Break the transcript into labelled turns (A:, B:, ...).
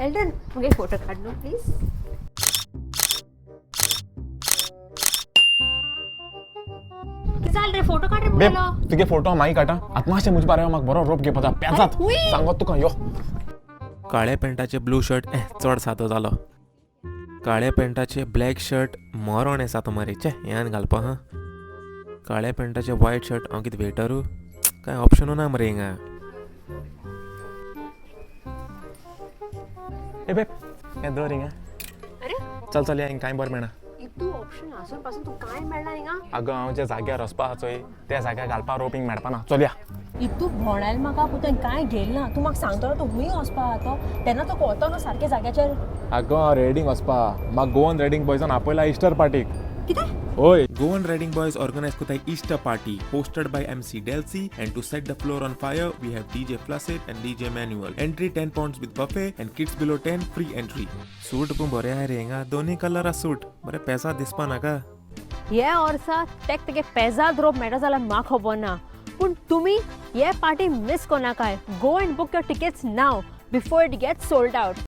A: Elden, मुगे photo काड न्हू प्लीज. कितें जालें रे? फोटो काड रे
B: बेब,
A: मुगेलो.
B: तुगे फोटो हांव मागीर काडटा. आतां मातशें म्हजे बारे म्हाका बरो रोप घेवपाचा पेजात.
A: हुई.
B: सांगत तुका, यो.
C: काळ्या पेंटाचे ब्लू शर्ट चड सादो जालो. काळ्या पेंटाचे ब्लॅक शर्ट मरण आसा तो मरे. चे, हें घालपा हा. काळ्या पेंटाचे व्हायट शर्ट, हांव कितें वेटरू? कांय ऑप्शनू ना मरे हिंगा.
B: ए बेब, हें दवर हिंगा.
A: अरे.
B: चल चल, या, हिंगा कांय बरें मेळना.
A: इतू ऑप्शन आसून पासून तूं कांय मेळना हिंगा?
B: अगो, हांव ज्या जाग्यार वचपा आसा चोय, त्या जाग्यार घालपा रोप हिंग मेळपा ना. चल या.
A: इतू भोंवडायल म्हाका, पूण तुवें कांय घेयल ना. तूं म्हाका सांगतलो तूं खूंय वचपा आहा तो, तेन्ना तो कोवतो न्हू सारकें जाग्याचेर.
B: अगो, हांव रेडींग वचपा. म्हाका गोवन रेडींग बॉयजान आपयला इस्टर पार्टीक.
A: कितें?
B: हय.
C: गोवन रायडिंग बॉयज ऑर्गनायज कोताय Easter party, hosted by MC Delcy, and to set the floor on fire we have DJ Flasit and DJ Manuel. Entry £10 with buffet and kids below 10 free entry. सूट पण बरे आहे रे हिंगा, दोन्ही colour सूट बरे पेजा दिसपा नाका.
A: हे वर्सा तेक तेगे पेजाद रोप मेळटा जाल्यार म्हाका खबर ना, पूण तुमी हे पार्टी मिस कोनाकाय. Go and book your tickets now before it get sold out.